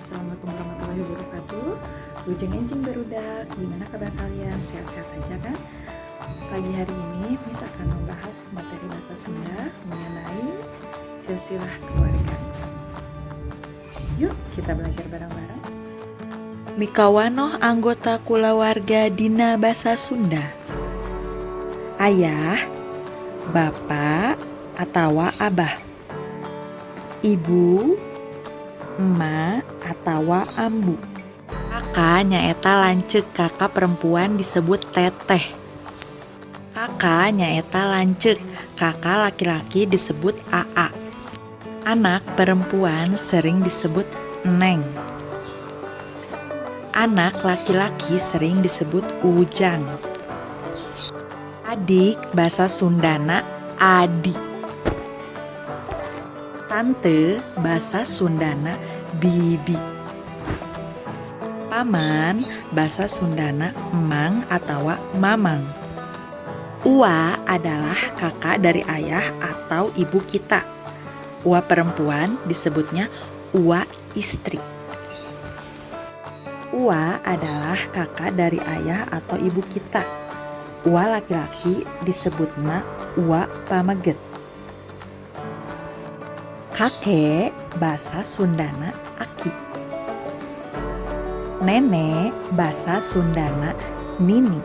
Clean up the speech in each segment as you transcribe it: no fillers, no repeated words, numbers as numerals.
Assalamualaikum warahmatullahi wabarakatuh. Wilujeng enjing, barudak. Gimana kabar kalian? Sehat-sehat aja kan? Pagi hari ini Miss akan membahas materi bahasa Sunda mengenai silsilah keluarga. Yuk, kita belajar bareng-bareng. Mikawanoh anggota kulawarga dina basa Sunda. Ayah, bapak, atawa abah. Ibu, emak atawa ambu. Kakak nyaeta lanceuk, kakak perempuan disebut teteh. Kakak nyaeta lanceuk, kakak laki-laki disebut aa. Anak perempuan sering disebut neng. Anak laki-laki sering disebut ujang. Adik bahasa Sundana adi. Tante bahasa Sundana bibi. Paman bahasa Sundana emang atau mamang. Uwa adalah kakak dari ayah atau ibu kita. Uwa perempuan disebutnya uwa istri. Uwa adalah kakak dari ayah atau ibu kita. Uwa laki-laki disebutna uwa pameget. Kakek bahasa Sundana aki. Nenek bahasa Sundana nini.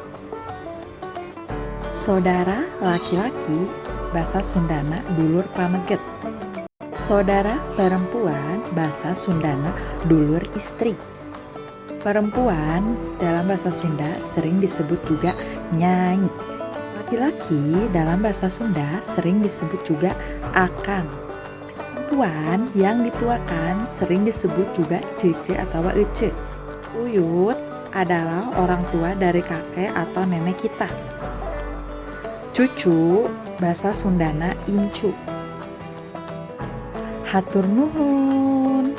Saudara laki-laki bahasa Sundana dulur pameget. Saudara perempuan bahasa Sundana dulur istri. Perempuan dalam bahasa Sunda sering disebut juga nyai. Laki-laki dalam bahasa Sunda sering disebut juga akang. Perempuan yang dituakan sering disebut juga cece atau ece. Uyut adalah orang tua dari kakek atau nenek kita. Cucu bahasa Sundana incu. Hatur nuhun.